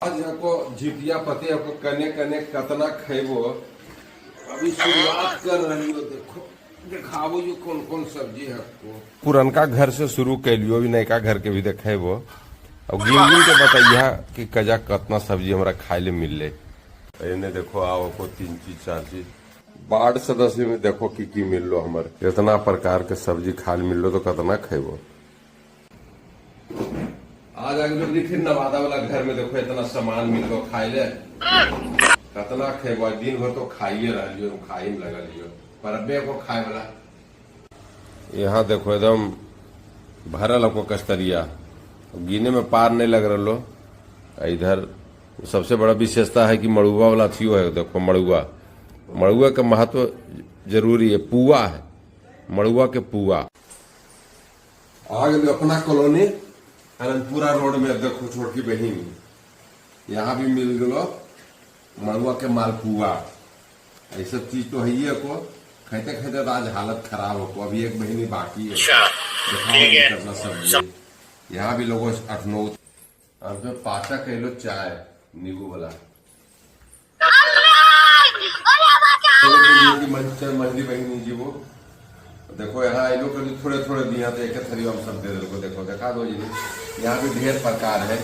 आज हमको जितिया पति हमको कने कने कतना खेबो, अभी शुरुआत कर रही हो। देखो, दिखाबो जो कौन कौन सब्जी है हमको। पुरनका घर से शुरू कैलियो, अभी नयका घर के भी देखेबो और गिन गिन के बताइया कि कजा कतना सब्जी हमरा खाए ले मिलले। एने देखो, आओ को तीन चीज, चार चीज। वार्ड सदस्य में देखो की की मिललो। हमर इतना प्रकार के सब्जी खाए मिललो तो कतना खेबो। आज आगे लोग फिर नवादा वाला घर में देखो, इतना सामान मिललो खाए ले, कतना खेबो। दिन भर तो खाइए रहियो, खाई में लगल हियो, पर अबे को खाए वाला। यहाँ देखो, एकदम भरल हमको कस्तरिया, गिने में पार नहीं लग रहा। इधर सबसे बड़ा विशेषता है कि मड़ुआ वाला थियो है। देखो, मड़ुआ, मड़ुआ का महत्व जरूरी है। पुआ है, मड़ुआ के पुआ। आ गए अपना कॉलोनी आनंदपुरा रोड में। देखो, छोटकी बहिन, यहाँ भी मिल गलो मड़ुआ के मालपुआ। ये सब चीज तो है ही को। खाते खाते तो आज हालत खराब हो को। अभी एक महीने बाकी है। दिखाओ करना सब्जी। यहाँ भी लोगों 8-9 और फिर पाचा कहलो चाय नींबू वाला। मंजरी बहिनी जी, वो देखो, यहाँ ये लोग थोड़े थोड़े दिया तो एक थरी हम सब दे दे। देखो, देखा दो जी, यहाँ भी ढेर प्रकार है।